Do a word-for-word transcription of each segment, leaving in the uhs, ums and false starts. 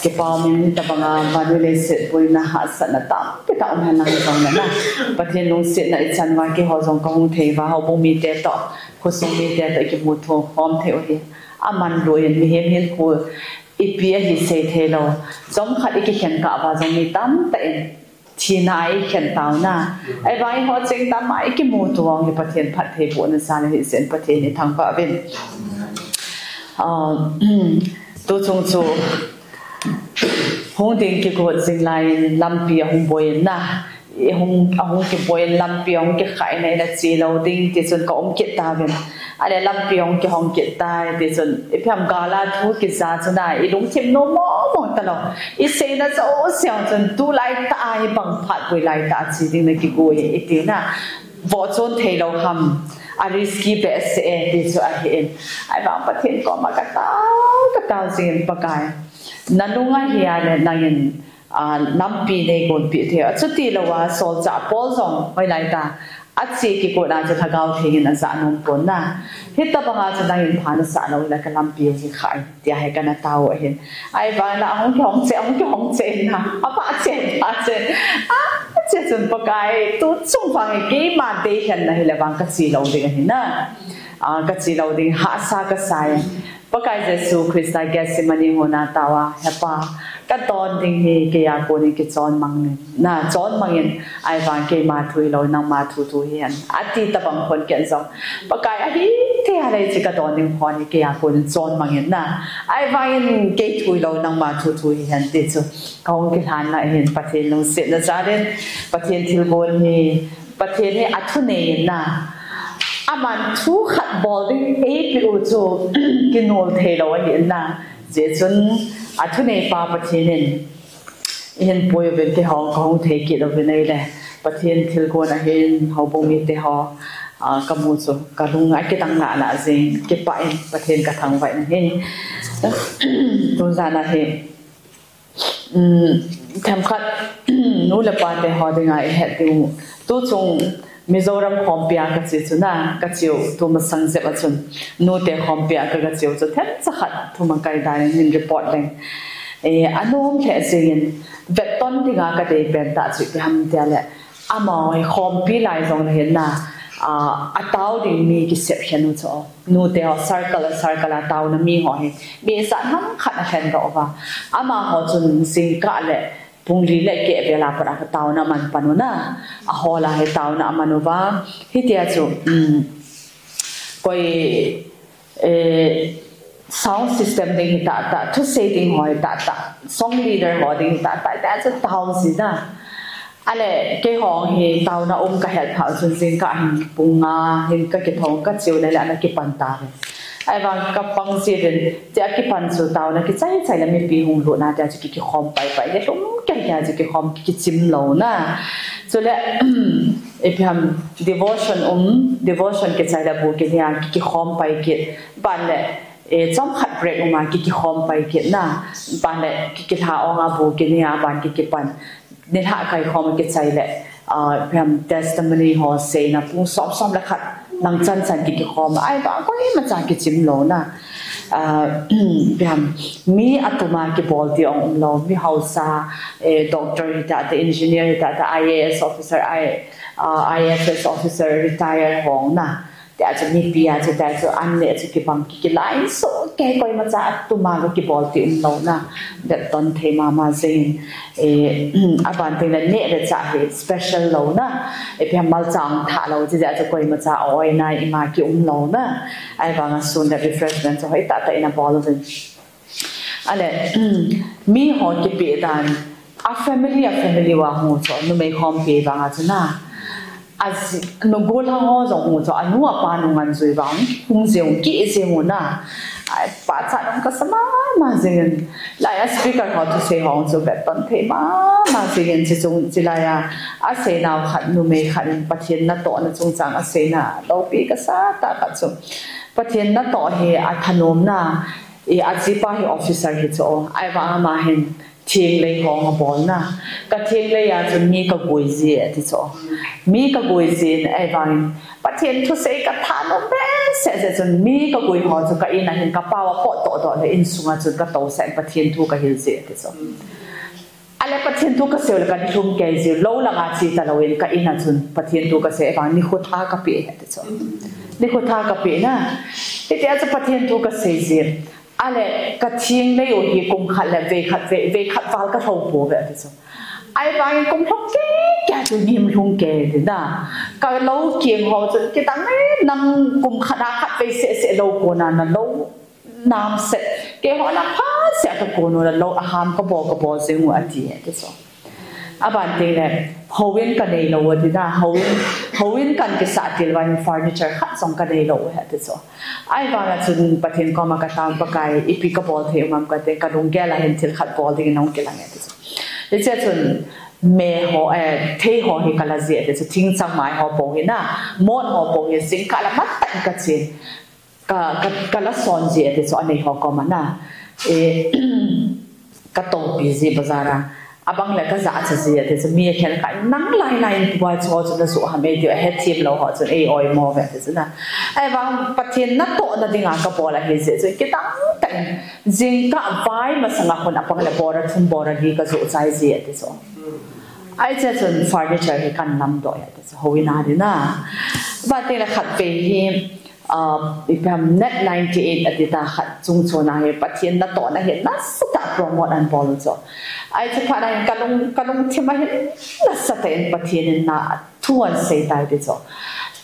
Kipa min tabanga vannoi leiset boina hahsatna tampi tah um hen lang jong le na. Pathen lungsetna ichan uva keiho jong kahung thei uva, houbung mite toh, khosung mite toh kimu thei khom thei u hi. Aman lou in mihem hin khu ipi ahi sei thei lou. Chomkhat ikikhen kah uva jong mi tamtah in thina a ikhen tauna. Ahivang eiho cheng tah a ikimuto u hi Pathen phattheibohna jal ahi jeh in Pathen ithangvah uvin. Ah, tuchung chu hung ding kigot jing lai in lampi ahung boi in na. Ahung, ahung kiboi in lampi ahung kikhah in, ina che lou ding ti chun ka um kit tauvin. Ahile lampi ahung kihong kit tai ti chun, ipi ham gal a thu kija chun a, ilungthim nom mong mong talou. Iseina jouse chun tulai tah a ibang phat boi lai tah a che ding na kigo e, iti na. Vohchon thei lou ham, a risky behseh e ti chu ahi in. Ahivang Pathen koma katao, katao jing in Pakai. Na nung ahi a le nangin, ah, lampi neigonpeh thei. Achuti lou a solchah Paul jong hoilai tah a che kigot a chu Lhagao Theng in ajah nom pon na. Hitabang a chu nangin pha nasah lou le ka lampi u hi khah in. Tia hi kana tao u ahin. Ahivang in ahung kihong cheh, ahung kihong cheh in na. Apha cheh, apha cheh. Ache chun Pakai, tuchung vang hi keima deilhenna hile vang kache lou ding ahi na. Ah, kache lou ding hahsa kasa e. Pakai Jesu Christa Gethsemane hon a tao a, He Pa, kadon ding hi keiya kon in kichon mang in. Na, chon mang in, ahivang keima thu hilou, nangma thu thu hihen. Ati tabang khon ken jong. Pakai ahi, thei a lei chu kadon ding khon hi keiya kon in chon mang in na. Ahivang in kei thu hilou, nangma thu thu hihen ti chu. Kahung kilhan na hin Pathen lungsetna jal in, Pathen thilgon hi, Pathen hi athunei in na. Aman thu khat bol ding eipeh u chu kinol thei lou ahi in na. Hijeh chun athunei pa Pathen in Ihin pui uvin keiho kahung thei kit uvin ahile, Pathen thilgon ahin houbung mite ho, ah, kamu chu kalung akidang lah lah jing, kipah in Pathen kathangvah in ahi. Tun jan a hi, um, themkhat nu le pa te ho dinga ihet diu, tuchung Mizoram khompi a kache chu na, kache u tumasang jep a chun, nute khompi a ka, kache u chu themcha khat thumakai dan in hin report leng. Eh, anom lheh jingin, vetton dinga kadei pen tah chu ipi ham tia le, amaho hi khompi lai jong le hin na, ah, atao ding mi kisep khen u chu, nute ho circle, circle a taona mi ho hi, mi ijat ham khat alhen doh uva. Amaho chun jingkah le, pung li le keh vel a pat a kataona aman pan u na, ahol a hi taona aman uva. Hitia chu, um, koi, eh, sound system ding hi tah tah, thusei ding ho hi tah tah, song leader ho ding hi tah tah, tia chu tao ji na. Ahile, keiho hi taona um kahel phat chun jingkah hin pung nga hin kakithong kache u le le ana kipan tauve. Ahivang kapang ji uvin, tia kipan chu taona kichai chai le mipi hung lut na tia chu ki, kikhom pai pai le lhum kei kei chu kikhom ki, kichim lou na. Chule, ipi ham devotion um, devotion kichai le bu kinia ki, kikhom pai kit. Ban le, eh, chomkhat break um a ki, kikhom pai kit na. Ban le ki, kilha ong a bu kinia ban ki, kipan. Nilhah kaikhom kichai le, ah, ipi ham testimony ho seina pung som som le khat lang chan chan ki, kikhom. Ahivang koimacha kichim lou na. Ah, ipi ham mi atum a kibol ti ong um lou. Mi haosa, eh, doctor hi tah tah, engineer hi tah tah, I A S officer, I, ah, I F S officer retire ho na. Tia chu mipi a chu tia chu an le chu kibang ki, kilain so kei koimacha atum a kibol ti um lou na. Vetton thei mama jing. Eh, aban teng le neh le chah hi special lou na. Ipi ham malchang thah lou chu tia chu koimacha oi na ima ki um lou na. Ahivang a sun le refreshment chu hoi tah tah in abol uvin. Ahile, mi ho kipe dan, a family, a family uva hung u chu, numei khompi vang a chu na. Aji, nu golhang ho jong hung u chu, anu apa nunga jui vang, hung jeng u, ki jeng u na. Ai, pachat um kasa mama jing in. Lai a speaker ho thusei ho chu vetton thei mama jing in, chi chung, chi lai a. Asei nau khat, numei khat in Pathen natohna chungchang asei na, loupi kasa tah khat chu. Pathen natoh hi athanom na, I, ajipa hi officer hi chu, ahivang ama hin Thenglei hong abol na. Ka thenglei a chun mi ka gui ji e ti chu. Mi ka gui ji in ahivangin Pathen thusei ka thanom behseh jeh chun mi ka gui ho chu ka in a hin ka pao a potdoh doh le insunga chun ka tousah in Pathen thu ka hil ji e ti chu. Ale Pathen thu ka sei u le ka nilhum kei ji u, lou langa che talou in ka in a chun Pathen thu ka sei vang nikho tha ka pe e ti chu. Nikho tha ka pe na. Hitia chu Pathen thu ka sei ji. Ale ka thenglei u hi kum khat le vei khat, vei, vei khat val ka lhou pouve ti chu. Ahivangin kum lhung kei kei a chu nim lhung kei ti na. Ka lou keng ho chun kidang e, nang kum khat a khatvei seh seh lou kona na lou nam seh. Keiho na phat seh a ka kon u na lou aham ka bol ka bol jing u ati e ti chu. Aban teng le, houin ka neilou u ati na, houin, houin kan kisah til vangin furniture khat jong ka neilou u ahi ati chu. Ahivang a chun Pathen koma ka tao, Pakai, ipi ka bol thei um am ka ti, ka lunggel a hin thil khat bol dingin ahung kilang e ati chu. Hichea chun me ho, eh, thei ho hi ka la ji e ati chu, thingchang mai ho bou hi na, mot ho bou hi jingkah le matah in ka chen. Ka, ka, ka la son ji e ti chu anei ho koma na. E, ka topi ji bazar a. Abang le ka jahcha ji e ti chu mi akhen kha in nang lai lai in tua chu chu na ju ham e ti a hethem lou ho chun ei oimo ve ti chu na. Ahivang Pathen natohna dinga ka bol ahi jeh chun kidang tah in jingkah vai masanga khun apang le bora thum bora li ka ju chai ji e ti chu. Ahi chea chun furniture hi kan lamdoh e ti chu houin a ding na. Aban teng le khatvei hi Ah, ipi ham, Net ninety eight ati ta khat chung chon a hi Pathen natohna hi nasatah promote ahin bol u chu. Ahi chu phat a hin ka lung, ka lungthim a hin nasatah in Pathen in na thu ahin sei tai ti chu.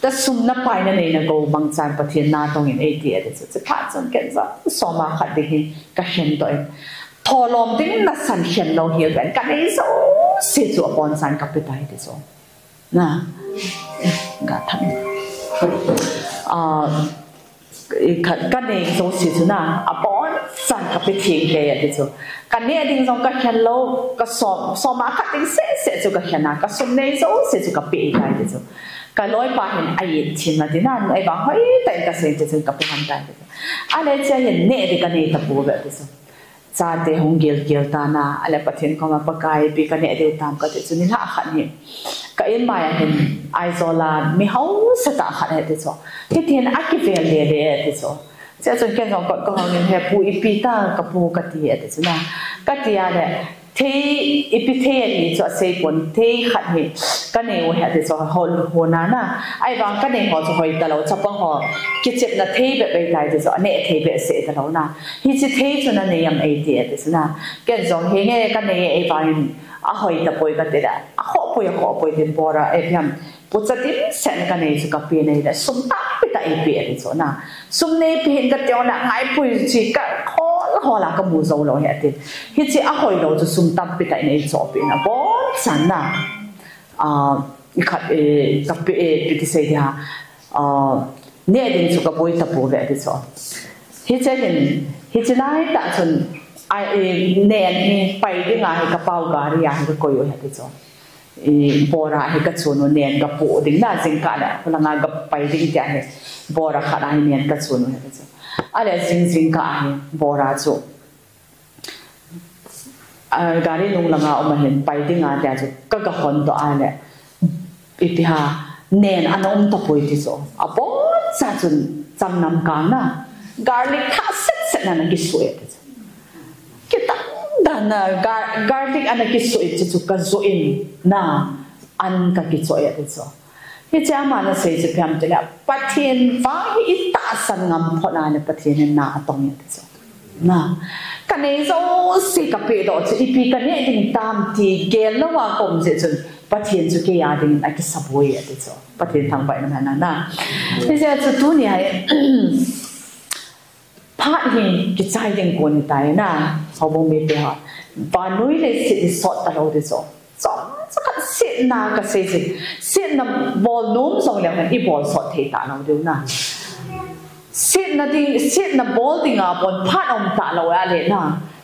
Ta sum na pai na nei na go mangchan Pathen na tong in ei ti ati chu. Chu phat chun ken jong soma khat ding hi ka khen doh in. Tholom ding nasan khen lou hi ven ka nei jouse chu abonchan ka pe tai ti chu. Na, ga thang. Ah, i khat ka nei jouse chu na, abonchan ka pe theng kei ati chu. Ka neh ding jong ka khen lou, ka som, soma khat ding seh seh chu ka khen a, ka sum nei jouse chu ka pe tai ti chu. Ka loipa hin a-it thim ati na, ahivang hoitah in ka sei ti chu ka pe ham tai ti chu. Ale chea hin neh ding ka nei tapouve ti chu. Chate hung gilgil tan a, ale Pathen koma Pakai ipi ka neh diu tam ka ti chu nilhah khat hi. Ka in mai a hin Aizawl a mi hausa tah khat ahi ti chu. Hiti hin akivel lele e ti chu. Chea chun ken jong kot ka hong in he pu ipi ta ka pu ka ti e ti chu na. Ka ti a le thei ipi thei ahi chu asei pon thei khat hi ka nei u ahi ti chu hol ho na na. Ahivang ka nei ho chu hoi talou chapang ho kichepna thei bep ei tai ti chu aneh thei behseh talou na. Hiche thei chu na nei am ei ti e ti chu na. Ken jong hi nge ka nei e vangin ahoi tapoi ka ti le. Akhohpoi, akhohpoi tin bora, eh, ipi ham. Pocha dimset ka nei chu ka pe nei le. Sum tampi tah ei pe e ti chu na. Sum nei pe hin ka ti le ngaipui chu ka hol hol a ka mu jou lou ahi ati. Hiche ahoi lou chu sum tampi tah in ei chohpeh in abonchan na. Ah, i khat, eh, ka pe, eh, ipi ti sei dia. Ah, neh ding chu ka boi tapouve ti chu. Hiche hin, hiche lai tah chun, a, eh, nen hi pai dinga hi ka pao gari a hi ka koi u ahi ti chu. Eh, bora hi ka chun u nen ka po ding na jingkah le, khulanga ka pai ding tia hi. Bora khat a hi nen ka chun u ahi ti chu. Ale jing jingkah a hi bora chu. Ah, gari nung langa um ahin pai dinga tia chu ka ga hon doh a le. Ipi ham, nen ana um tapoi ti chu. Abonchan chun chang nam kang na. Garlic thah set set na na kisu e ti chu. Kitah dan na gar-, garlic ana kisu e ti chu ka jo in na an ka kicho e ti chu. Hiche ama na sei chu ipi ham ti le, Pathen vang hi i tahsan ngam phot a le Pathen in na atong e ti chu. Na, ka nei jouse ka pe doh chu, ipi ka neh ding tam ti gel lou a ka um jeh chun, Pathen chu kei a dingin akisaboi e ti chu. Pathen thangvah in umhen lang na. Hijeh chun tuni a hi, phat hi kichai ding kon ahitai na, houbung mite ho. Vannoi leiset hi sot talou ding chu. Chomcha khat setna ka sei jin. Setna bol nom jong leu hen i bol sot thei talou diu na. Setna ding, setna bol dinga bon phat um talou a le na.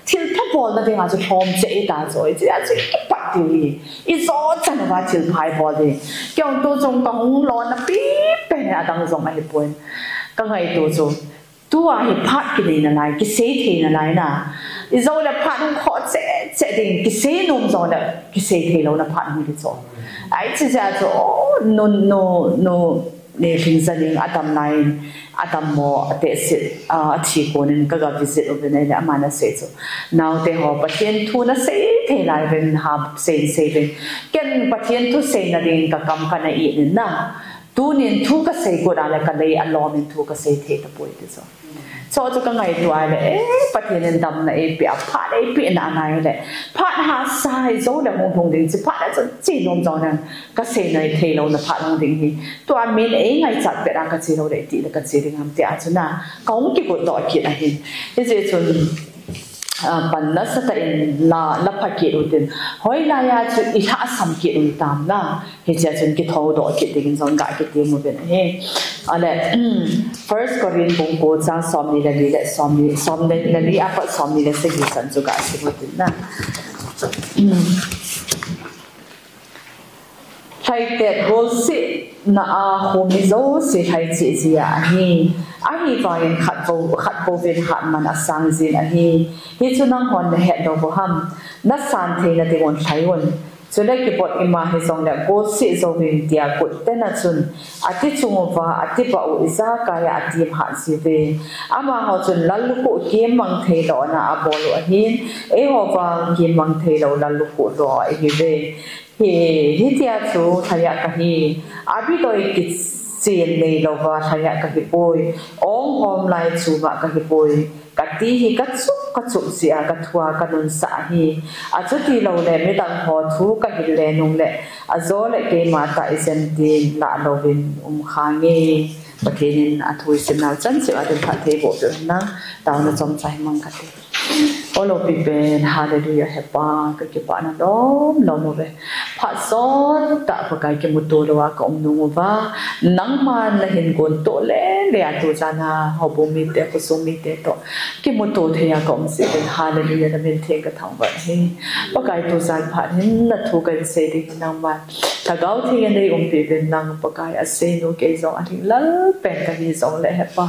Thilpha bolna dinga chu lhom cheh i ta chu. Hichea chu i kipat diu hi. I jo chan uva thilpha i bol ding. Keiho tu jong ka hung lona pipen hi adang jong ahipon. Ka ngaito chu. Tua hi phat kinei nalai, kisei thei nalai na. Ijole phat hung khoh cheh cheh ding, kisei nom jongle kisei thei louna phat hung ding chu. Ahi, chuche chu, oh, nu, nu, nu, ni lhing janing adam lai in, adammo, ateh sit, ah, athi konin kaga visit uvin ahile aman asei chu, naote ho, Pathen thu nasei thei lai uvin, ha, sei, sei uvin. Ken Pathen thu seina ding kakam kana it in na. Tunin thu kasei got a le kalei alom in thu kasei thei tapoi ti chu. Chu chu kangaito a le, eh, Pathen in damna eipeh a, phat eipeh na angai le, phat hahsa hi jou le hung lhung ding chu, phat a chun che nom jongle kasei nai thei louna phat hung ding hi. Tua min eingaichat pet a kache lou le itih le kache ding ham ti a chu na, kahung kigot doh kit ahi. Hijeh chun, ah, pan nasatah in la, la pha kit utin. Hoilai a chu ilhahsam kit u tam na. Hichea chun kithou doh kit dingin jong ga kitem uvin ahi. Ale, First Corinth bung ko chang somni le li le somni, somni le li apat somni le sagi chan chu ga sim utin na. Lhaitet golsehna a khomi jouse lhaicheh ji ahi. Ahivangin khat bou, khat bouvin hatman asang jin ahi. Hichu nanghon nahet lou u ham? Nasan theina dingun lhai un. Chule kibot ima hijongle golseh jouvin tia kut tena chun ati chung uva, ati bah u ijakai a atim hat jiuve. Amaho chun lallukhuh kimmang thei lona abol u ahin, eiho vang kimmang thei lou lallukhuh lo ihiuve. Hi, hitia chu lhaiya kahi, abidoi kichen neilouva lhaiya kahipoi, ong hom lai chunga kahipoi. Kati hi kachup, kachup jeh a kathua kanunsah ahi. Achuti loule midang ho thu kahil le nungle, ajole keima tah ijen tin lah louvin um khange. Pathen in athu isimnau chan cheh a dinga phatthei boh peh hen lang, taona chomcha hi mang kate. O loupi pen, hallelujah, Hepa, kakipah na lom lom uve. Phat sot tah Pakai kimuto louva kaum nung uva, nangman nahin gon toh le le a tujan a houbung mite, khosung mite toh kimuto thei a kaum jeh uvin, hallelujah, namin theng kathangvah e. Pakai, tujan phat hin nathu kahin sei ding nangman Lhagao Theng in neiumpi uvin lang Pakai, aseinu kei jong alhinglel pen kahi jongle Hepa,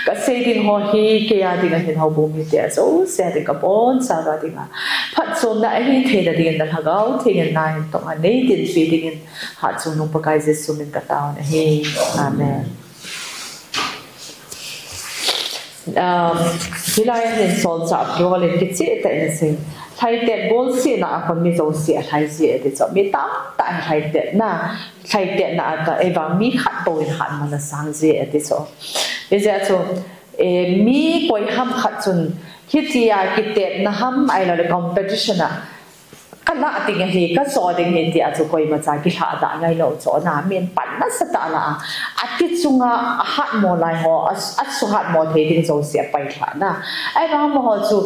kasei ding ho hi keia dinga hin houbung mite jouse a ding, kabonchauva dinga phatchomna ahi theina dingin na Lhagao Theng in nahin tong a neidinpi dingin Hatchungnung Pakai Jesu min kataona ahi. Amen. Um, hilai a hin solchah Paul in kichehtah in asei. Lhaitet golsehna a khomi jouse alhai ji ati chu. Mi tamtah in lhaitetna, lhaitetna a tah, ahivang mi khat bou in hatman asang ji ati chu. Hijeh chun, eh, mi koiham khat chun, hitia kitetna ham ahilouleh competition a, kalah ding ahi, kajo ding ahi tia chu koimacha kilhadah ngailou chu na, min pan nasatah a la a, ati chunga ahatmo lai ho, a, asuhatmo thei ding jouse apailhahna. Ahivang amaho chu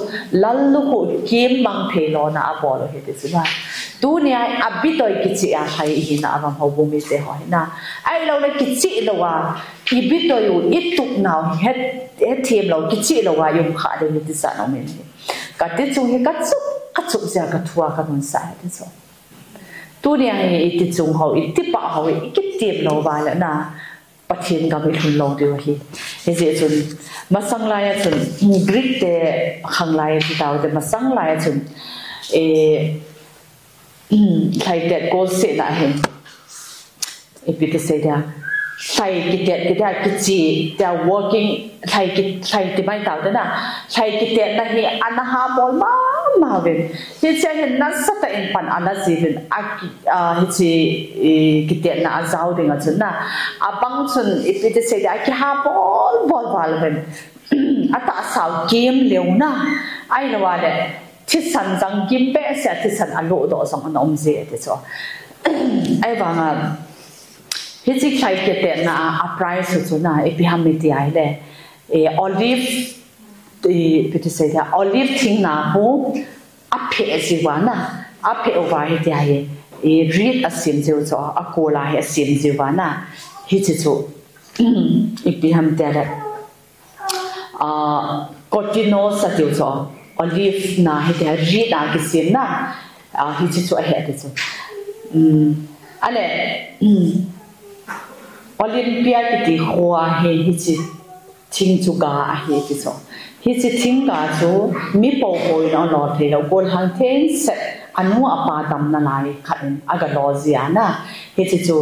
lallukhuh kimmang thei lona abol u ahi ti chu na. Tunia abidoi kicheh a lhai ihina, avam houbung mite ho hina. Ahilouleh kicheh louva, ibidoi u, itupnau hi het, hethem lou, kicheh louva ium khah ding hi tijat a um in ahi. Kati chung hi kachup, kachup jeh a kathua kanunsah e ti chu. Tunia hi iti chung ho, itipah ho, ikitem louva le na, Pathen gam ilhun lou diu ahi. Hijeh chun, masang lai a chun, Greek te khanglai a ti taute, masang lai a chun, eh, lhaitet golsehna hin, ipi ti sei dia, lhai kitet, kitet, kiche tia, working, lhai ki, lhai ti mai taute na, lhai kitetna hi ana habol mama uvin. Hiche hin nasatah in pan ala jiuvin, a ki, a, hiche, i, kitetna ajao ding a chun na, abang chun ipi ti sei dia, akihabol bol val uvin. Atahsa u kem leu na, ahilouva le, thisan jang kim behseh a thisan alodoh jong ana um ji ati chu. Ahivanga, hiche lhai kitetna a, a price u chu na, ipi ham iti ahile, eh, olive, eh, ipi ti sei dia, olive thingna hu, apheh jiuva na, apheh uva hitia hi, eh, reed asem jiu chu, akola hi asem jiuva na, hiche chu, ipi ham itile, ah, kotinos atiu chu, olive na hitia reed a kisemna, ah, hiche chu ahi ati chu. Um, ale, um, Olympia kiti kho a hi, hiche thing chu ga ahi ti chu. Hiche thingkah chu mi poupou in alou thei lou, golhang thengset anu apa damna lai khat in aga lou jia na. Hiche chu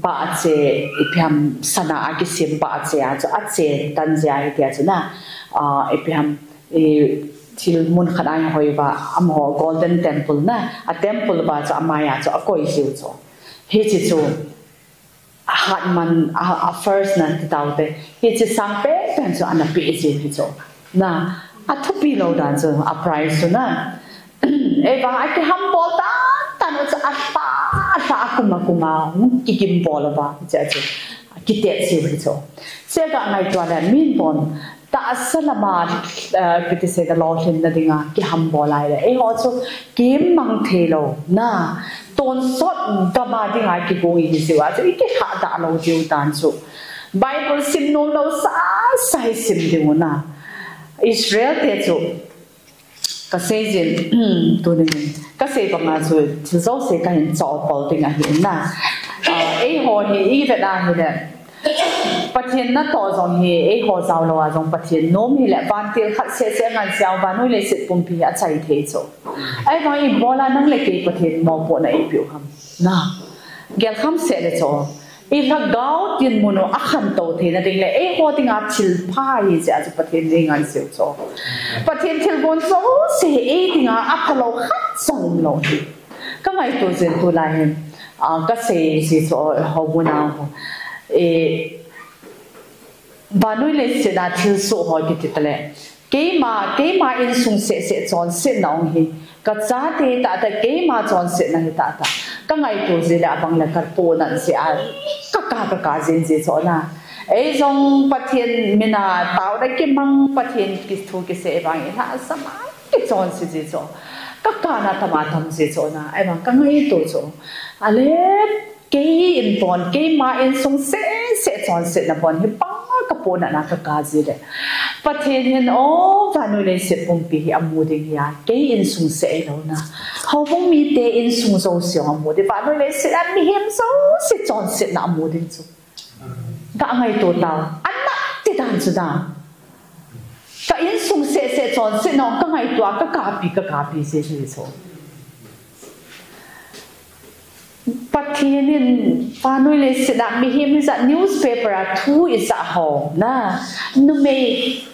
bahcheh, ipi ham, sana a kisem bahcheh a chu acheh tan jia hitia chu na. Ah, ipi ham, i thil mun khat a hoi va, amaho Golden Temple na, a temple va chu amai a chu akoi jiu chu. Hiche chu ahat man, a, a first na ti tau te. Hiche sang pen pen chu ana pe jiu hi chu. Na, athupi lou dan chu, a price chu na. Ei vang a kiham bol tan tan u chu alha, alha, akum akum a, hung kigim bol uva, hiche chu. Kitet jiu hi chu. Chega ngaito le min bon. Tahsa lama, eh, ipi ti sei ta lolhinna dinga kiham bol lai le. Eiho chu kimang thei lou na. Tonsot gam a dinga kigong ihi jiu a chu ikilhah da lou diu dan chu. Bible sim nom lou sasa hi sim diu na. Israel te chu kasei jin, tuni hin kasei banga chu thil jouse kahin chopol ding ahi na. Ah, eiho hi ivet a hile, Pathen natoh jong hi, eiho jao lou a jong Pathen nom hile, vantil khat seh seh ngan siau, vannoi leiset pumpi hi achai thei chu. Ahivang ibola nang le kei Pathen mopohna eipeu ham. Na, gelkham seh le chu. Ilhagao dinmun u akhantou theina ding le, eiho dinga thilpha ahi jeh a chu Pathen neingansei u chu. Pathen thilgon jouse hi ei dinga aphalou khat jong umlou hi. Kangaito jin tulai hin, ah, kasei ji chu, houbung a ho. Eh, vannoi leiset a thilsoh ho kiti tale. Keima, keima insung seh seh chonsetna ong hi. Kachate tah tah, keima chonsetna hi tah tah. Kangaito ji le abang le kapohnat ji a. Kaka, kaka jin ji chu na. Ei jong Pathen mina taona kimang, Pathen kithu kisei vang ilhahsam a kichonse ji chu. Kakana tam a tam ji chu na. Ei vang kangaito chu. Ale, kei in pon, keima insung seh seh chonsetna pon hi pa kapohnat a kaka ji le. Pathen hin o vannoi leiset pumpi hi amu ding hia, kei insung seh hilou na. Houbung mite insung jouse amu ding, vannoi leiset a mihem jouse chonsetna amu ding chu. Kangaito tau, anat ti dan chu na. Ka insung seh seh chonsetna kangaito a kakapi, kakapi ji ji chu. Pathen in vannoi leiset a mihem ijat newspaper a thu ijat ho na. Numei,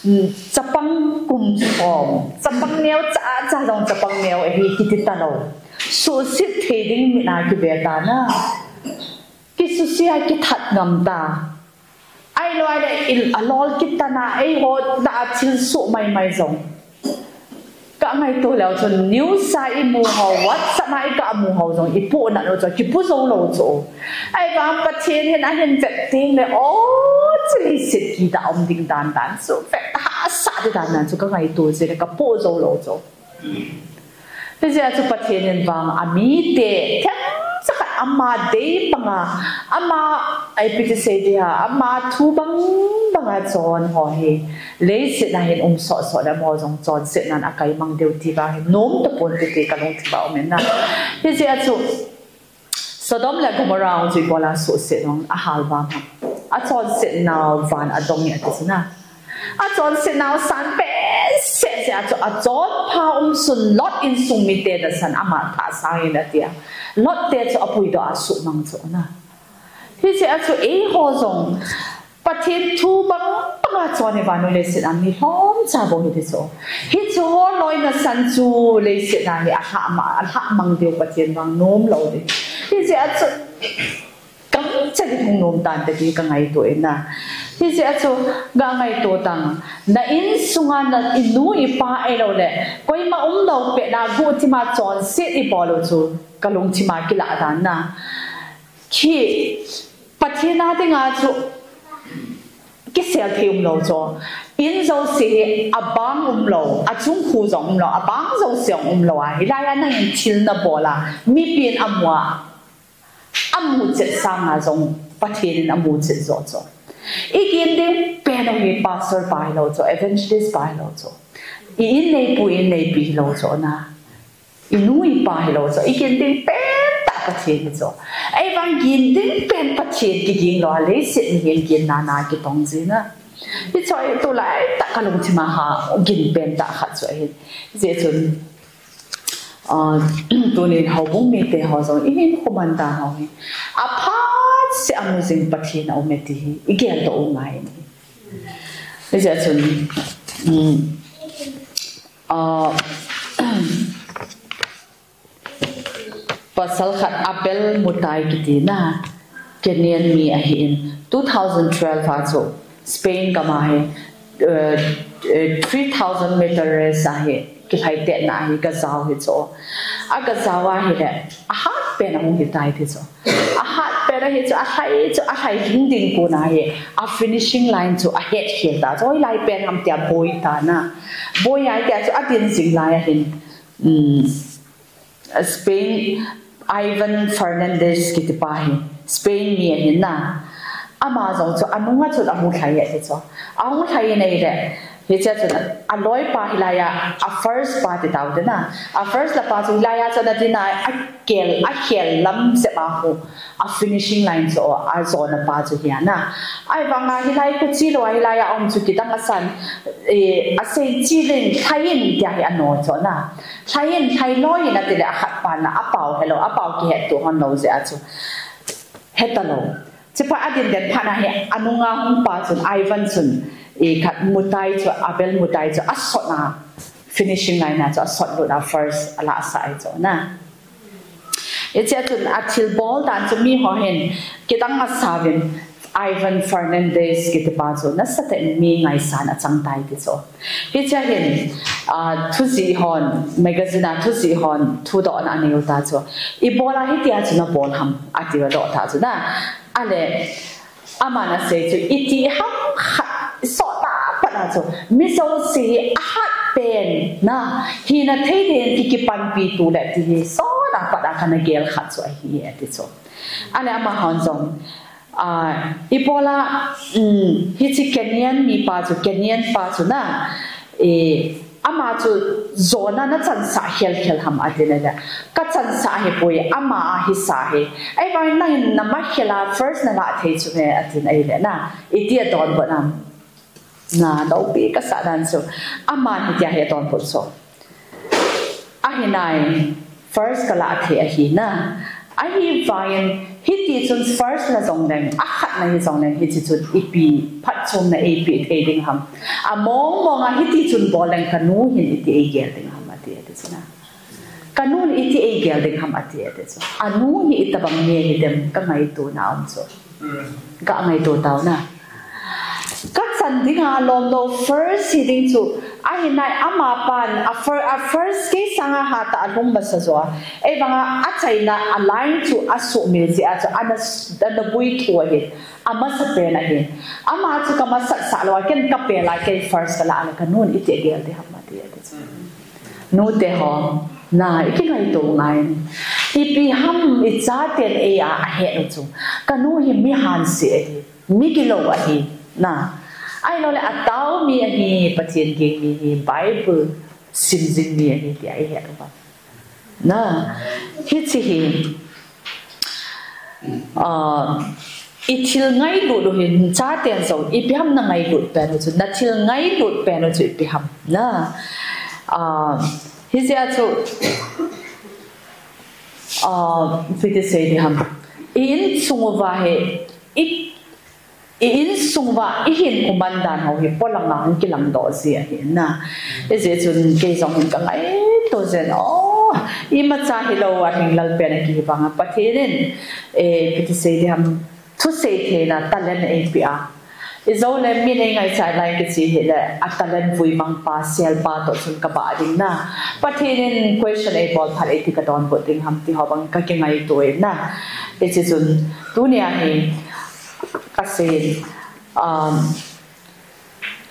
mm, chapang kum som, chapang neo cha cha jong chapang neo ahi kiti talou. Suhset thei ding mit a kive ta na. Kisuse a kithat ngam ta. Ahilou le il alol kit tan a, eiho tah a thilsoh mai mai jong. Kangaito leu chun news a imu ho, WhatsApp a ikamu ho jong, ipohnat u chu, kipo jou lou chu. Ahivang Pathen hin ahin vet teng le, o, chu leiset kiti a um ding dan dan chu, vet hahsa ding dan dan chu, kangaito jin le, kapo jou lou chu. Hijeh a chu Pathen in vang amite themcha khat ama dei banga, ama ipi ti sei ding ham, ama thu bang banga chon ho hi leiset a hin um soh soh le amaho jong chonsetna a akaimang diu ti vang hi nom tapon te ti kalungthim a um in na. Hijeh a chu Sodom le Gomorrah hung chu ibola suhset hung ahal vang ham. Achonsetnau van adong e ati chu na. Achonsetnau san behseh jeh a chu achonpha umsun Lot insung mite nasan ama thah sang in ati a. Lot te chu apuidoh a suhmang chu na. Hijeh a chu eiho jong Pathen thu bang banga chon hi vannoi leiset a mi lhomcha bou hiti chu. Hichu ho loina san chu leiset a hi alhah ma, alhah mang diu Pathen vang nom lou ding. Hijeh a chu kamcha ding hung nom tante ti kangaito in na. Hijeh a chu kangaito tang. Na insunga na inu ipa ahilou le koima umlou pet na guhthima chonset ibol u chu kalungthima kilah dan na. Khi Pathen a dinga chu kisel thei umlou chu. In jouse hi abang umlou, achung khu jong umlou, abang jouse jong umlou a. Hilai a nangin thil nabol a, mipin amu a, amu chet sanga jong Pathen in amu chet jo chu. Igin ding pen u hi pastor pa hilou chu, evangelist pa hilou chu. I in neipu in neipi hilou chu na. Inu ipa hilou chu, igin ding pen tah Pathen hi chu. Ahivang gin ding pen Pathen kiging lou a, leiset mihem ginna na kitong jin a. Hichu tulai tah kalungthim a ha gin pen tah khat chu ahi. Hijeh chun, ah, tunin houbung mite ho jong ihin khuman dan ho hi, aphat seh a mu jing Pathen aume ti hi igel doh u ngai ahi. Hijeh chun, um, ah, pasal khat Abel Mutai kiti na, Kenyan mi ahin, two thousand twelve a chu Spain gam a hi, eh, eh, three thousand meter race a hi kilhai tetna a hi gajao hi chu. Agajao ahile, ahat pen ahung hitai ti chu. Ahat pen ahi chu, alhai chu, alhai hing ding kon a hi, a finishing line chu ahet khel ta chu. Hoilai pen ham tia boi ta na. Boi a tia chu adin jing lai ahin. Um, Spain, Ivan Fernandez kiti pa hi, Spain mi ahin na. Ama jong chu anunga chun ahung lhai e ti chu. Ahung lhai in ahile, hichea chun aloipa hilai a, a first pa ti tau te na. A first la pa chu hilai a chun adin a, akel, akhel lam jep a khu. A finishing line chu, ajona pa chu hi ana. Ahivanga hilai khu chi lou a, hilai a um chu kidang asan, eh, asei chi leng, lhai in tia hi ano chu na. Lhai in, lhai loi in atile akhat pa na, apao helou, apao kihet tu hon lou jeh a chu. Heta lou. Chipa adin den phat na hi, anunga hung pa chun, Ivan chun, eh, khat Mutai chu, Abel Mutai chu, asot na. Finishing line a chu, asot lut a first, alah sah ahi chu na. Hichea chun athilbol dan chu mi ho hin kidang asavin Ivan Fernandez kiti pa chu nasatah in mi ngaisang achang tai ti chu. Hichea hin, ah, thujih hon, magazine a thujih hon thudohna anei u ta chu. Ibola hitia chu nabol ham ati u adoh ta chu na. Ale, Aman asei chu, iti ham khat, sot a pat a chu, mi jouse hi ahat pen, na, hina thei ding in kikipanpi tu le ti hi, sot a pat a kana gel khat chu ahi e ti chu. Ale amahon jong, ah, ibola, um, hiche Kenyan mi pa chu, Kenyan pa chu na, eh, Ama chu jona nachansah khelkhel ham atin ahile. Kachansah ahipoi, ama a hisa ahi. Ahivangin nangin namakhel a first nalah thei chu me atin ahile na. Iti adonbut nam. Na, loupi kasah dan chu. Aman hitia hi adonbut chu. Ahinai. First kalah thei ahi na. Ahivangin, hiti chun first la jongleng, akhatna hi jongleng, hiti chun ipi phatchomna eipeh thei ding ham. Among mong a hiti chun bol leng kanu hin iti eigel ding ham ati, ati chu na. Kanu hin iti eigel ding ham ati, ati chu. Anu hi itobang mi hidem kangaito na um chu. Kangaito tau na. Kachan dinga lom lou first hi ding chu, ahinai ama pan, a fir-, a first kei sanga hatah a lhung masa jo a. Ahivanga achaina a line chu asuhmil jeh a chu, ana s-, ana bui thu ahi. Amasapen ahi. Ama chu kamasat sah lou a, ken kapel a, ken first kalah a le kanun iti gel ding ham ati, ati chu. Nute ho, na, ikingaito ngai. Ipi ham ichaten eia ahet u chu. Kanu hi mi hanse ahi. Mi gilou ahi, na. Ahilou le atao mi ahi, Pathen ging mi ahi, Bible sim jing mi ahi, tia ihet uva. Na, hiche hi, ah, ithil ngailut u hi, chaten jong, ipi ham nangailut pen u chu, nathil ngailut pen u chu, ipi ham, na. Ah, hijeh a chu, ah, ipi ti sei ding ham. I insung uva hi, i I insung uva, ihin kuman dan ho hi polang a hung kilang doh ji ahi na. Hijeh chun kei jong hin kangaito jin, oh, imacha hilou a hinglel pen a kihi vang a Pathen in, eh, ipi ti sei ding ham, thusei theina talent eipeh a. Ijou le min eingaichat lai kiche hile, a talent vui mang pa, sel pa toh chun kabah ding na. Pathen in question eibol phat eiti kadonbut ding ham ti ho bang kakingaito e na. Hiche chun, tunia hi, Kasei, um,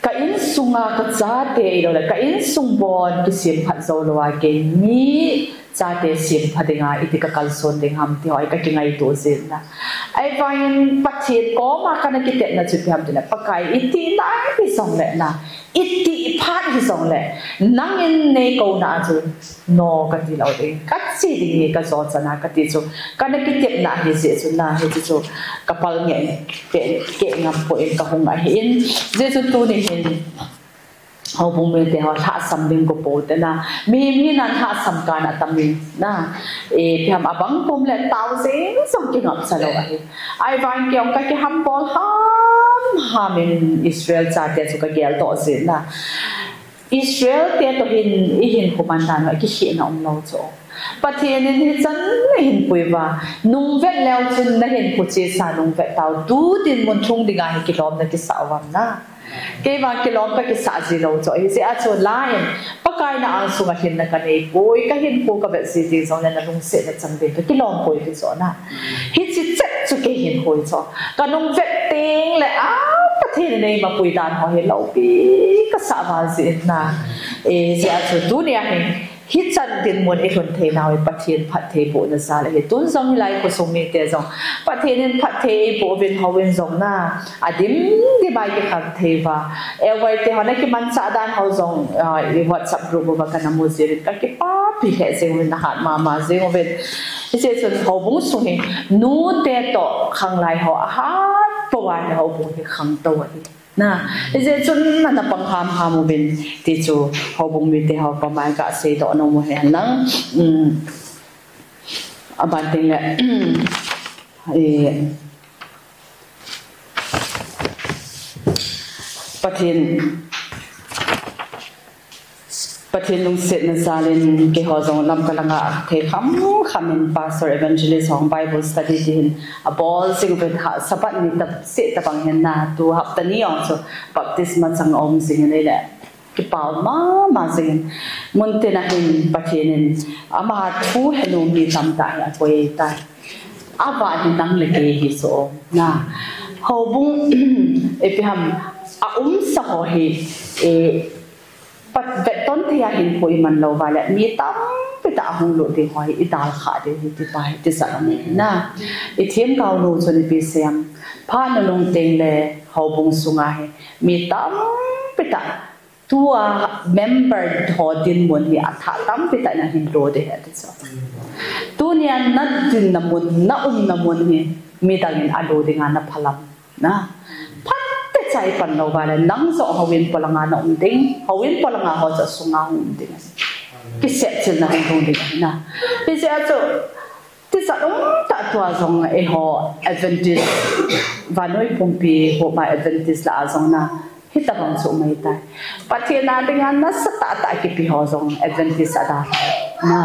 ka insunga ka chate, ahilou le, ka insung bon kisemphat jou lou a, keini chate sempha dinga iti kakalson ding ham ti ho hi kakingaito jin na. Ahivangin Pathen koma kana kitepna chu ipi ham itile, Pakai iti nai hijongle na, iti phat hijongle, nangin neikouna a chu no kati lou ding, kache ding hi kajo chan a kati chu, kana kitepna ahi jeh chun na, hiche chu kapal nge, ke, ke ngam poi, kahung ahin, jeh chun tuni hin, houbung mite ho lhahsam ding kapo te na. Mihem hina lhahsam kana tam in na. E, ipi ham abang kom le tao jeng jong kingapcha lou ahi. Ahivang kei jong kakihambol ham ham in Israel chate chu kageldoh jin na. Israel te toh hin, ihinkho man dan ho, kikhehna umlou chu. Pathen in hichan nahin pui uva. Nungvet leu chun nahinkho chesa nungvet tao. Tu dinmun lhung dinga hi kilomna kisah uvam na. Keivang kilom kakisah ji lou chu. Hijeh a chu la in, Pakai na angsunga hinna kanei poi, kahinkho kavet ji ding jongle nalungsetna chang ding kakilom poi ti chu na. Hiche chet chu kei hin hoi chu. Kanungvet tengle, a, Pathen in eima pui dan ho hi loupi kasah val jin na. E, hijeh a chu tunia hi, hichan dinmun ilhun theinau hi Pathen phattheibohna jal ahi. Tun jong hilai khosung mite jong Pathen in phatthei eiboh uvin houin jong na, adim dim a ikikhang thei uva. Elvai te ho nakimanchah dan ho jong, a, i WhatsApp group uva kana mu jin, kakipapi lheh jeng uvin, nahat mama jeng uvin. Hijeh chun houbung sung hi nute toh khanglai ho ahat pouva hi houbung hi khangtou ahi. Na, hijeh chun nana pang hamham uvin ti chu houbung mite ho koma kaseidoh nom u ahin lang. Um, aban tengle, e, Pathen, Pathen lungsetna jal in keiho jong Lamka langa thei khamkham in pastor, evangelist hon Bible study ti hin abol jing uvin, ha Sabbath ni tah seh tabang hin na, tu hapta ni jong chu baptisma chang aum jing in ahile kipah mama jing in, muntina hin Pathen in ama thu henu mi tamtah hi akoi tai. Ava hi nang le kei hi chu na. Houbung, ipi ham, aumsa ho hi, e, pat vetton thei a hinkho iman lou uva le, mi tampi tah ahung lut ding ho hi idalhah diu hi ti pa hi tijat ahi na. Ithiamkao nu chun ipi asei em, phat nunung tengle houbung sunga hi mi tampi tah, tua member ho dinmun hi athah tampi tah in ahin lo ding ahi ati chu. Tunia nadinna mun, naumna mun hi midang in alo dinga naphalam na. Phatecha ipan lou uva le, nang joh houin polanga naum ding, houin polanga ho joh sunga hung um ding. Kisepchilna hung lhung ding na. Hijeh a chu, tijat umtah tua jong eiho Adventist, vannoi pumpi homa Adventist lah a jong na, hitobang chu um ahitai. Pathen a dinga nasatah tah kipe ho jong Adventist adalhah na.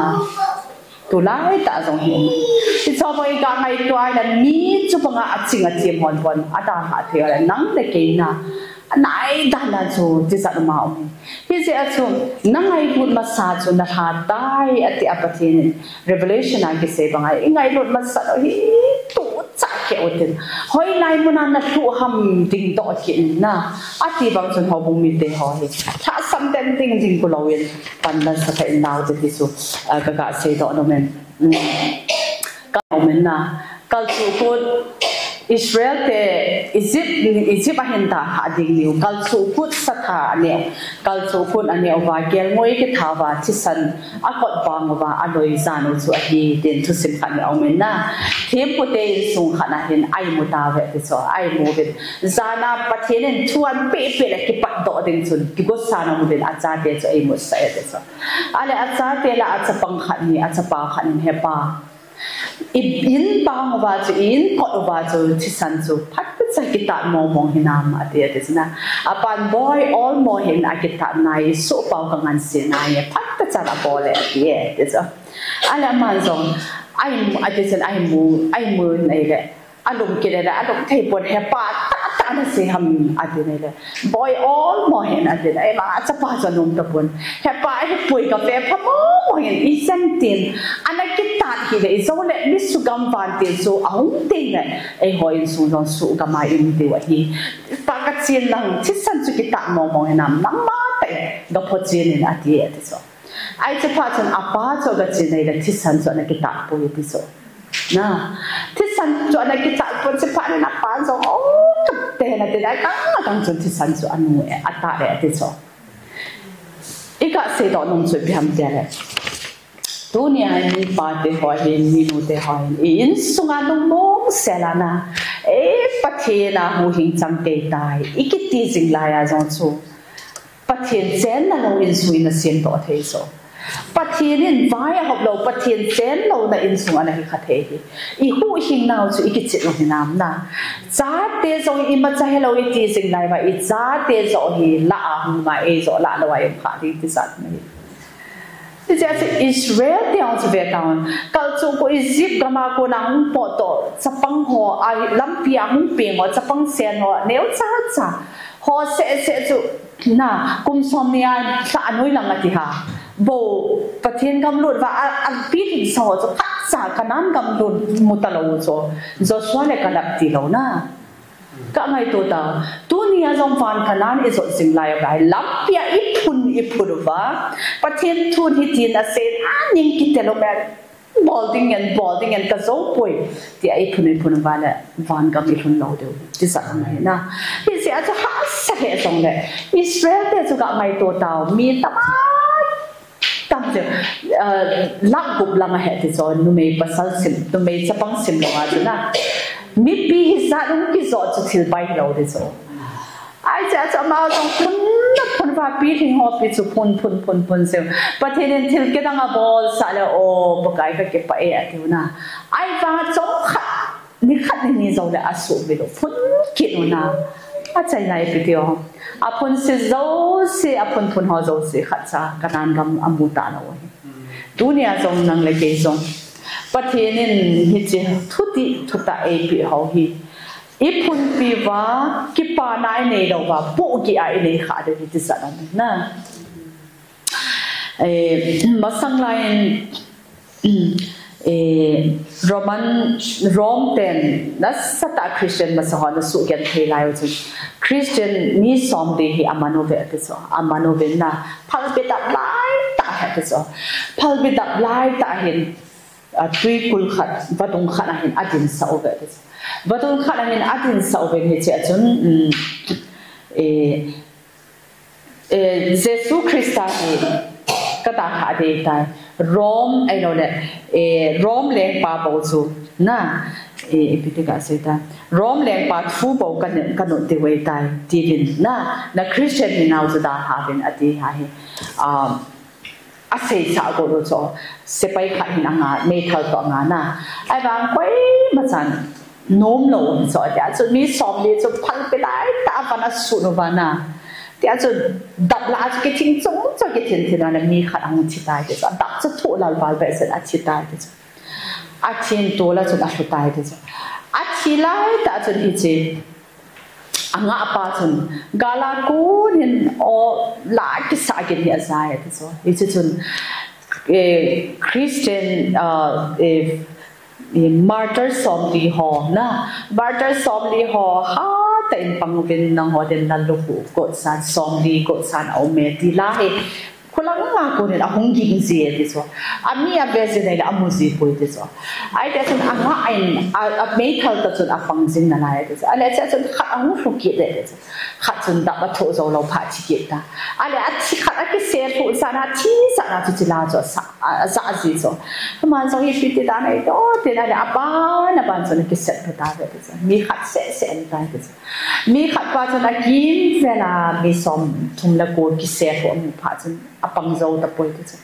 Tulaitah jong hi um. Hiche bang iga ngaito a le, mi chubanga aching athem hon bon adalhah thei le, nang le kei na, anai dan dan chu tijat uma um. Hijeh a chu, nangailut masa chu nalha tai ati a Pathen in Revelation a kisei banga, ingailut masat u hi tuchah keh utin, hoilai muna nalhuh ham dingdoh kit in na, ati bang chun houbung mite ho hi lhahsam den ding ding ku louvin, pandan sa kha in nau te ti chu, a, kaga seidoh nom in. Um, ka nom in na, kalchuh kut Israel te Egypt, Egypt ahin dalhah ding niu, kalchuh kut satha aneo, kalchuh kut aneo uva, kelngoi kitha uva, thisan akot bang uva, aloi jan u chu ahi, tin thusim khat hi aum in na. Thempu te insung khat na hin aimu tauve ti chu, aimu uvin. Jana Pathen in thu anpeh peh le kipatdoh ding chun, kigosa nom uvin achate chu eimut sah e ti chu. Ale achate le achapang khat hi, achapa khat hin, He pa, i-in pang uva chu, i-in kot uva chu, thisan chu phatechan kitat mongmong hinam, ati, ati chu na. Apan, Boi, olmo hih in, akitat nai, isoh pau kangansena ahi, phatechan abol e, ati e, ati chu. Ale aman jong, aimu, ati chun aimu, aimu in ahile, alungkit le, alungthei pon, He pa, tahtah nasei ham, ati nai le. Boi, olmo hih in, atin, eima achapa chu anom tapon. He pa, hipoi, kafe pha momo hih in, ijat tin ana kitat hile, ijole mi sugam vantil chu ahung teng le, eiho insung jong sugam a i-um diu ahi. Pa, kachen lang, thisan chu kitat mongmong hinam, nangma tah in gapho chen in, ati, ati chu. Ahi, chuphat chun apa chu agachen ahile thisan chu ana kitat poi ati chu. Na, thisan chu ana kithat pon, chuphat in apa jong, o, kate na ti dai, kang, kang chun thisan chu anu e, atah e, ati chu. I kasei doh nom chu ipi ham tia le. Tunia hi mi pate ho hin, mi nute ho hin, i insunga nung nung sel a na, e, Pathen a huhhing chang kei tai, i kiti jing lai a jong chu. Pathen chenna lou insung in asem doh thei chu. Pathen in vai ahop lou, Pathen chen louna insung ana hi kha thei hi. I huhhing nau chu i kichih lou hinam na. Chate jong imacha helou i ti jing lai uva, i chate joh hi lah a hung ma, ei joh lah lou a i um kha ding ti jat na hi. Hiche a chu Israel te hung chu ve tauvin. Kal chu ko Egypt gam a kona hung potdoh chapang ho, a lampi a hung peng ho, chapang sen ho, neo cha cha. Ho seh seh chu, na, kum som ni a lha anoi lang ati ha. Bou, Pathen gam lut uva, a, a pilhing sa ho chu khat cha, Canaan gam lut mu talou chu. Joshua le Caleb ti lou na. Ka ngaito ta, tunia jong van Canaan i jot jing lai uva, lampi a i phun, i phun uva. Pathen thun hitin asei, a ning kite lou me. Bol ding ngen, bol ding ngen, ka jou poi. Tia i phun, i phun uva le, van gam i lhun lou diu. Ti jat a mai na. Hiche a chu hahsa lheh jong le. Israel te chu ka ngaito tau. Mi tam a tam chu, ah, lakh gup lang ahi ti chu. Numei pasal sim, numei chapang sim lou a chu na. Mipi hijat hung kijot chu thil bai lou ti chu. Hiche a chu ama jong phun na phun uva, pilhing ho pi chu phun, phun, phun, phun chu. Pathen in thil kidang abol sah le, o, Pakai ka kipah e, atiu na. Ahivang chomkhat, nikhat nini jou le asuhmil u, phun kit u na. Achaina ipi ti o. Aphun se jouse, aphun phun ho jouse, khat cha, Canaan gam amu talou hi. Tunia jong nang le kei jong. Pathen in hiche thutih, thutah eipeh ho hi. I phunpi uva, kipana i nei lou uva, pohgih a i nei kha ding hi ti jat a na. Eh, masang lai in, eh, Roman, Rome ten, nasatah Christian masang ho ana suhgenthei lai u chun. Christian mi somli hi aman uve ti chu, aman uvin na, phalbi dap lai tah hi ti chu. Phalbi dap lai tah hin, a, tuikul khat, vadung khat a hin adin sah uve ti chu. Vadung khat a hin adin sah uvin hiche a chun, um, eh, eh, Jesu Christa hi ka dalha ding ahitai. Rome, ahilou le, eh, Rome lengpa bou chu, na, eh, ipi ti kasei ta. Rome lengpa thu bou ka ne-, ka not diu ahitai, tiuvin, na, na Christian hinau chu dalha uvin ati ahi. Um, Asei sah got u chu, sepai khat hin anga, meithal toh anga na. Ahivang koima chan nom lou u chu, tia chu mi somli chu phalbi lai tah a van asun uva na. Tia chu dap lah a chu kithing chung chu kithin thin a na mi khat ahung thi tai ti chu. Dap chu thoh lal val behseh in athi tai ti chu. Athin tol a chun alhu tai ti chu. Athi lai tah chun hiche angah pa chun, gal a kon in aw la kisah gin hi ajai ti chu. Hiche chun, eh, Christian, ah, eh, eh, martyr somli ho na, martyr somli ho hatah in pang uvin nangho din lallukhuh gotsan, somli gotsan aum e ti la hi. Khulang a kon in ahung ging ji e ti chu. Ami ave ji nai le amu ji poi ti chu. Ahiti chun angah in, a, ameithal tah chun apang jing nalai ti chu. Ahile hiche chun khat ahung lhu kit e ti chu. Khat chun dap athoh jou lou phat thi kit ta. Ahile athi khat akisel lhuh jat na, thi jat na chu chila chu asa, a, asa ji chu. Aman jong ipi ti dan ahi toh, tin ahile aban, aban chun akisel lhu tauve ti chu. Mi khat seh seh ahi tai ti chu. Mi khat pa chun akimvel a mi somthum le ko kisel lhuh amu phat chun apang jou tapoi ti chu.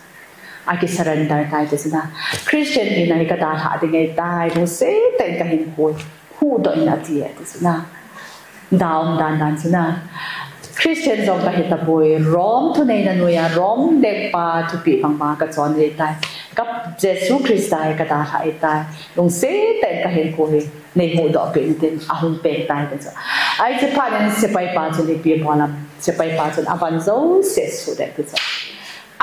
Akisurrender tai ti chu na. Christian hina hi ka dalha ding ahitai, lungset tah in kahin koi. Huhdoh in ati e ti chu na. Da um dan dan chu na. Christian jong kahi tapoi, Rome thuneina noiya, Rome lengpa thupeh bang banga kachon ahitai. Ka Jesu Christa hi ka dalha ahitai. Lungset tah in kahin koi. Nei huhdoh peh in tin ahung peng tai ti chu. Hiche phat in sepai pa chun ipi abol ham. Sepai pa chun avan jouse asuh e ti chu.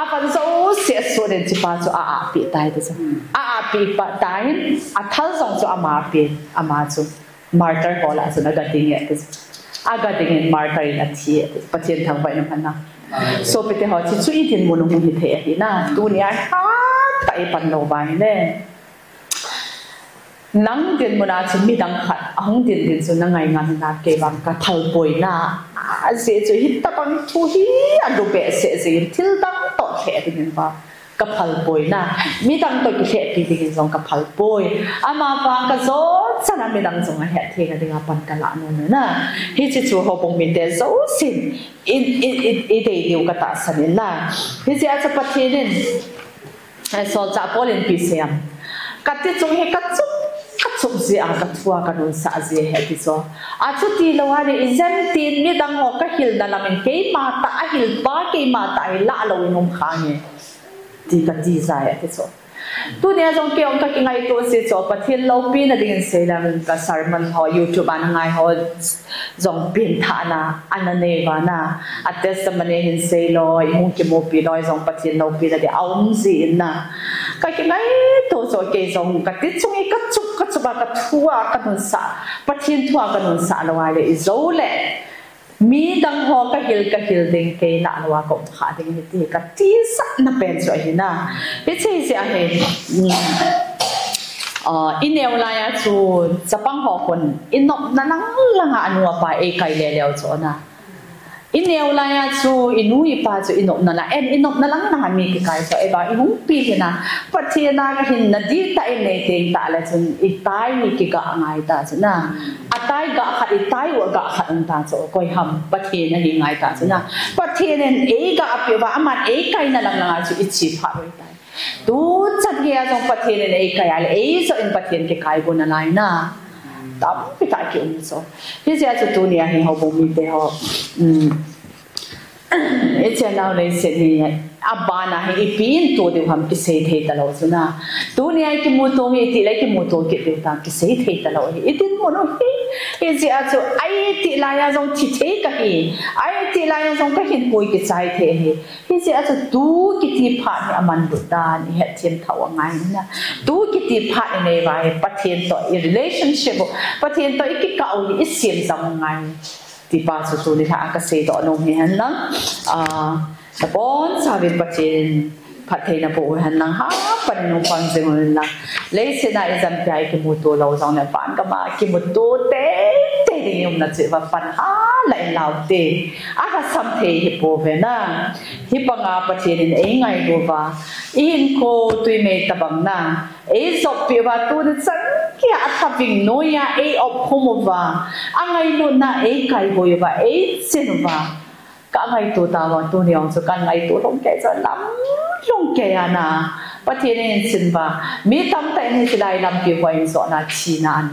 Avan jouse asuh in hiche pa chu a-ah peh tai ti chu. A-ah peh pa tai in athal jong chu ama pen, ama chu martyr hall a chun aga ding e ti chu. Aga ding in martyr in athi e ti chu. Pathen thangvah in umhen lang. Sopite ho, hiche chu i dinmun u hung hithei ahi na. Tunia hatah i pan lou uva ahile. Nang dinmun a chu midang khat ahung din din chu na ngai ngam na, kei vang ka phalpoi na. Ajeh chu hitabang thu hi alu behseh jeh in thil dang toh lheh ding in vang ka phalpoi na. Midang toh kilhehpi ding in jong ka phalpoi. Ama vang ka jot chan a midang jong ahet thei na ding a pan ka lah nom e na. Hiche chu houbung mite jousen i, i, i, i dei diu ka tahsan in na. Hiche a chu Pathen in, eh, solchah Paul in ipi asei em? Ka ti chung hi ka chup, ka chup jeh a, ka thu a ka nunsah jeh ahi ati chu. Achuti lou a le, ijemtin midang ho ka hilna lam in keima tah a hil pa, keima tah a hil lah lou in um kha nge. Ti ka ti jeh ahi ati chu. Tunia jong kei jong ka kingaito jeh chu, Pathen loupina ding in sei lou in ka sermon ho, YouTube a na ngai ho jong pengthahna ana nei uva na. A testimony hin sei lou, i hung kimupi lou jong Pathen loupina ding a um jeh in na. Ka kingaito chu kei jong ka ti chung hi ka chup, ka chup a ka thu a ka nunsah, Pathen thu a ka nunsah lou a le, ijou le midang ho ka hil, ka hil ding, kei lah lou a ka um kha ding ahi ti ka tisah na pen chu ahi na. Hiche jeh ahi, um, ah, i neo lai a chu chapang ho khun i nopna lang lang a anu apa eikai le leu chu na. I neo lai a chu i nu i pa chu i nopna lang, en i nopna lang lang a mi kikai chu, ahivang i hung pi hi na. Pathen a ka hinna dihtah i nei teng tah le chun i tai hi kiga ngai ta chu na. A tai ga khat, i tai u a ga khat um ta chu, koi ham, Pathen ahi ngai ta chu na. Pathen in ei ga pi uva, aman eikai na lang lang a chu i chi pha roi tai. Tuchan gei a jong Pathen in eikai a le, ei jong in Pathen kikai go nalai na. Tampi tah ki um chu. Hijeh a chu tunia hi houbung mite ho, um, i channel lei se ni, a bana hi ipi in tu diu ham kisei thei ta lou chu na. Tunia i kimuto hi iti le kimuto kit diu ta kisei thei ta lou hi. I dinmun u hi. Hijeh a chu, ai ti lai a jong thi thei ka hi. Ai ti lai a jong ka hinkho kichai thei hi. Hijeh a chu tu kiti phat hi aman lut dan i hetthem thou angai na. Tu kiti phat i nei uva hi Pathen toh i relationship u, Pathen toh i kikah u hi i sem jang u angai. Ti pa chu tuni lha a ka seidoh nom hi hen lang. Ah, nabonchauvin Pathen phattheina boh u hen lang, hapan in nung pang jing u hen lang. Leiset a i jamtia i kimuto lou jong le van gam a kimuto teitei ding i umna chu i va pan ha la in lau te. A lhasam thei hi pouve na. Hi banga Pathen in ei ngailu uva, i hinkho tui mei tabang na ei joppi uva, tuni chan gei a thaving noi a ei opkhum uva, a ngailutna ei kaiboi uva, ei chin uva. Ka ngaito tauva, tuni jong chu ka ngaito lhung kei chu lam lhung kei a na. Pathen in hin chin uva. Mi tamtah in hiche lai lampi hoa in jotna thina an,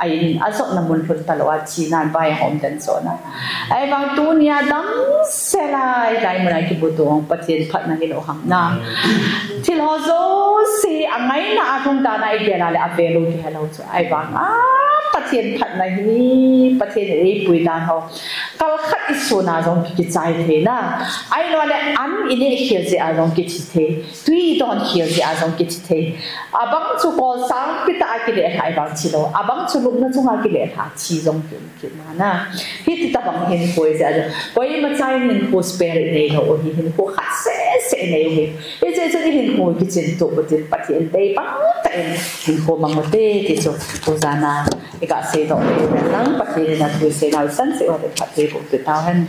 a in a jotna mun lhun talou a thina an vai a hom den jotna. Ahivang tunia damsel a hilai mun a kimuto u Pathen phatna hilou ham na. Thil ho jouse a ngaina a lhung dan a i gel a le a value kihe lou chu. Ahivang a Pathen phatna hi, Pathen in ei pui dan ho kal khat i sun a jong ki, kichai thei na. Ahilou le an i neh khel jeh a jong kithi thei. Tui i don khel jeh a jong kithi thei. Abang chu kol sangpi tah a kile lha ahivang thi lou. Abang chu lupna chunga kile lha thi jong ki, ki ma na. Hiti tabang hinkho jeh a jong koima chan hinkho spare i nei lou u hi, hinkho khat seh seh i nei u hi. Hijeh chun i hinkho kichin tup u tin Pathen dei bang tah in hinkho mang u te ti chu tujan a i ga seidoh u hi. Nang Pathen in na thu i sei nau i san seh u te phatthei boh u te tau hen.